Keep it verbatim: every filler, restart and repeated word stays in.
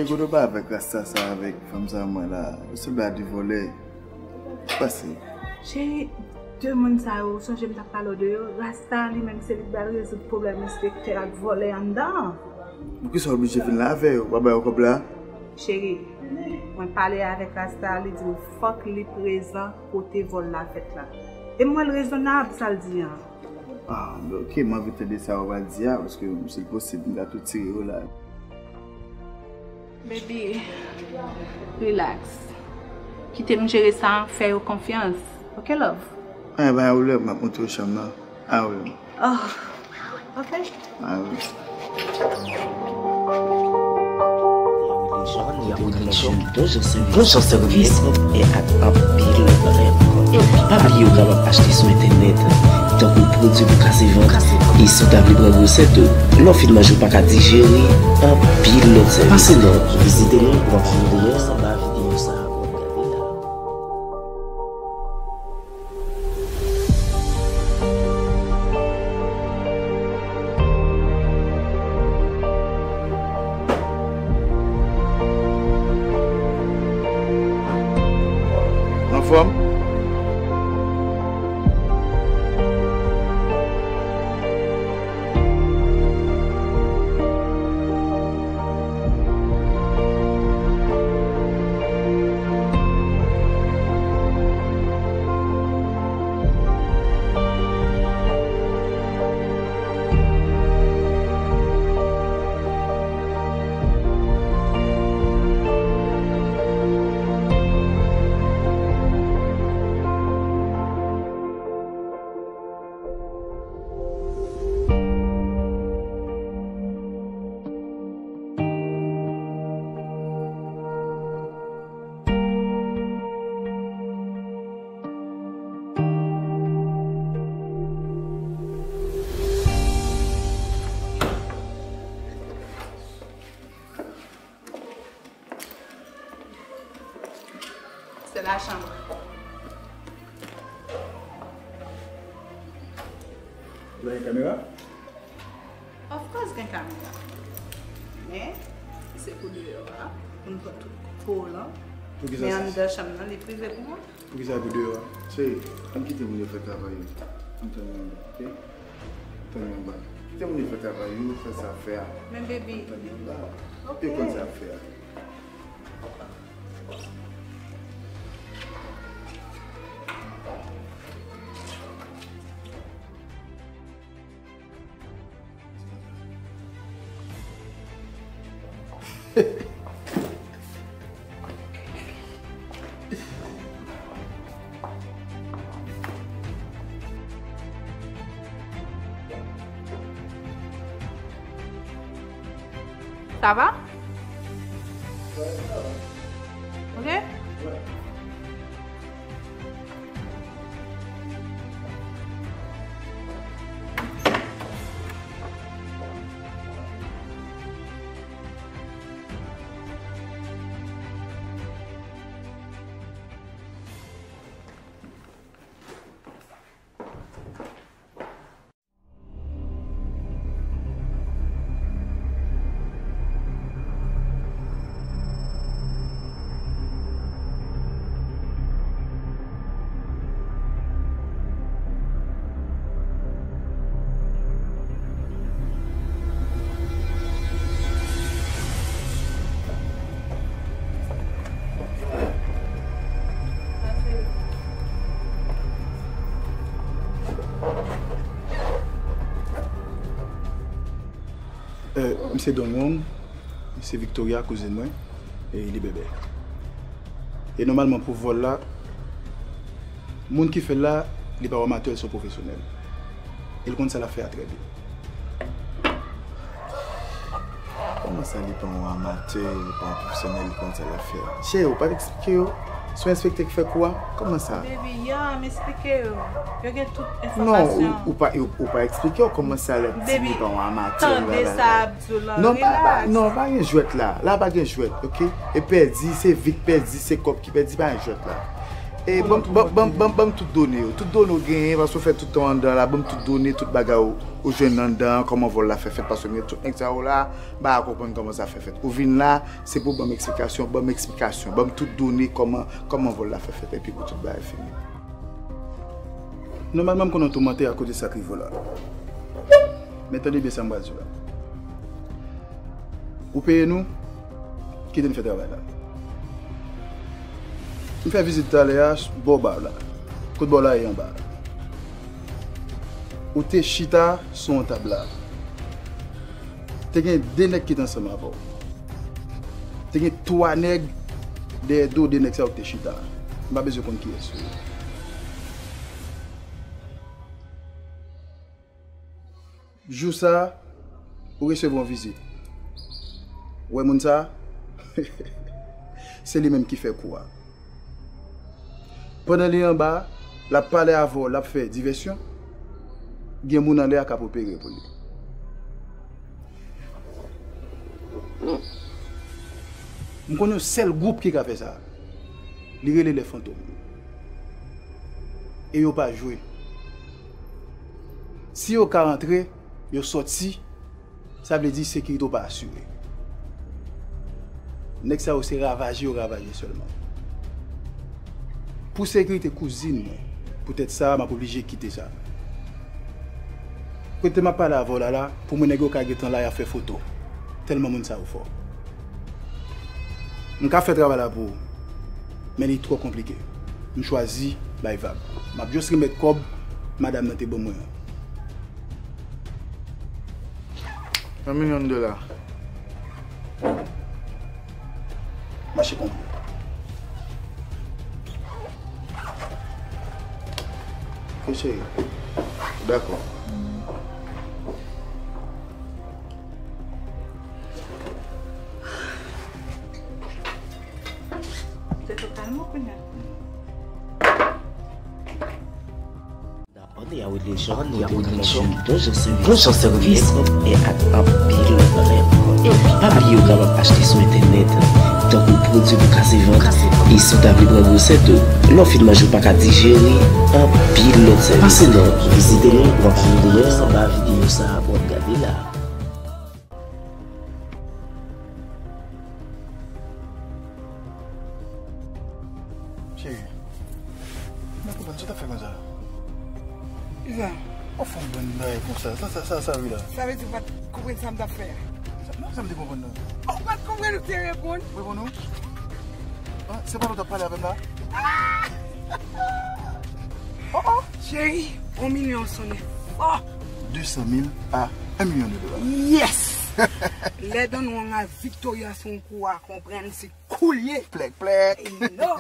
Kote w pa avèk rasta sa avèk fanm sa mwen la? Ou se ba de vòlè. Pase. Cheri, de moun sa yo, ou sonje m t ap pale w de yo? Rasta li menm se li k pral rezoud pwoblèm enspektè ak vòlè anndan an. Poukisa w oblije vin la avè yo? W pa ba yo kòb la? Cheri, mwen pale avèk rasta, li di m fòk li prezan kote vòl la fèt la. E m wè l rezonab sa l di an. Ah, men ok, m anvi tande sa w pral di a, paske si l posib, m ka tou tire yo la. Baby, relax. Kite m jere sa, fè yo konfyans. Ok, love? Anyen, pa gen pwoblèm, m ap montre w chanm nan. Ah, wi. Oh, ok. Ah, wi. Bon jan sèvis e ak anpil rèv. Epi pa bliye ou kapab achte sou entènèt, tankou pwodui pou kase vant, e si w ta vle pran gwosè tou. Lè w fin manje, ou pa ka dijere, anpil lòt sèvis. Pase nan vizite nou pou w ap jwenn dèyè anba videyo sa a pou w ap gade la. Anfòm? Se la chanm. Ou gen kamera? Of course gen kamera. Men, se pou deyò a, pou n pran tout fo lan. Men anndan chanm nan, li prive pou mwen. Poukisa pou deyò a? Cheri, ann kite moun yo fè travay yo. Ann tann yo anndan, ok? Tann yo anndan. Kite moun yo fè travay yo, fè sa fè a. Men baby. Ann tann yo anndan. Ok. Yo konn sa fè a. Sa va? Ok? Euh, m se Don Wong, se Victoria, kouzin mwen, e li bèbè. E nòmalman pou vòl la, moun ki fè l la, li pa yon amatè, l se yon pwofesyonèl. E l konn sa l ap fè a trè byen. Kòman sa, li pa yon amatè, li pa yon pwofesyonèl, li konn sa l ap fè a? Cheri, ou pa t eksplike yo? Se yon enspektè ki fè kou a? Kòman sa? Baby, ya, m eksplike yo. Yo gen tout enfòmasyon. Non, ou, ou pa, ou, ou pa eksplike yo kòman sa lè ap di li pa yon amatè, blablabla. Baby, tande sa ap di w lan, relax. Non, pa, pa, non, pa gen jwèt la. La pa gen jwèt, ok? E pèdi, se vi k pèdi, se kòb ki pèdi, pa gen jwèt la. E ban m, ban, ban, ban, ban m tout done yo. Tout done w genyen, paske w fè tout tan anndan la, ban m tout done, tout bagay ou, ou jwenn anndan, kòman vòl la fè fèt, paske m gen tout nèg sa yo la, m pa ka konprann kòman sa fè fèt. Ou vin la, se pou w ban m eksplikasyon, ban m eksplikasyon, ban m tout done, kòman, kòman vòl la fè fèt, epi pou tout bagay fini. Nòmalman, m konn w toumante akoz de sa k rive w la. Men tande byen sa m pral di w la. Ou peye nou, kite n fè travay la. M fè vizit talè a bò ba w la. Kot bò w la ye anba a. Ou te chita sou yon tab la. Te gen de nèg ki te ansanm avè w. Te gen twa nèg dèyè do de nèg sa yo ki te chita. M pa bezwen konn kiyès yo ye. Jou sa, ou resevwa yon vizit. Ou wè moun sa? Se li menm ki fè kou a. Pandan li anba, l ap pale avè w, l ap fè divèsyon, gen moun anlè a k ap opere pou li. M konn yon sèl gwoup ki ka fè sa. Li rele lè fantom. E yo pa jwe. Si yo ka rantre, yo sòti, sa vle di sekirite w pa asire. Nèg sa yo se ravaje yo ravaje sèlman. Pou sekirite kouzin mwen, poutèt sa, m ap oblije kite sa. Kote m ap pale avè w la la, pou mwen nèg yo ka gentan la y ap fè foto. Tèlman moun sa yo fò. M ka fè travay la pou ou, men li twò konplike. M chwazi bay vag. M ap jis remèt kòb madanm nan te ban mwen an. Yon milyon dola. Mache konpli. Wi, cheri. Dakò. Se totalman kounye a. Only our relation, only our relation, bon jan sèvis, bon jan sèvis, e ak anpil rèv. Epi pa bliye ou kapab achte sou entènèt, tankou pwodui pou kase vant, e si w ta vle pran gwosè tou, lè w fin manje ou pa ka dijere, anpil lòt sèvis. Pase nan, vizite nou, w ap jwenn lyen anba videyo sa a pou w ap gade la. Cheri, m pa konprann sa w t ap fè konsa. Kisa? W ap fè yon bann bagay konsa. Sa, sa, sa, sa, wi la. Sa vle di w pa t konprann sa m t ap fè a? Sa, non, sa m te konprann nan. Ou pa t konprann ou te reponn? Reponn ou? Ah, se pa nou t ap pale avè m la? Oh, oh! Cheri, yon milyon sonnen fò. De san mil a yon milyon de dola. Yes! Lè Don Juan ak Victoria se yon kou a konprann se koulye. Plèk, plèk. No!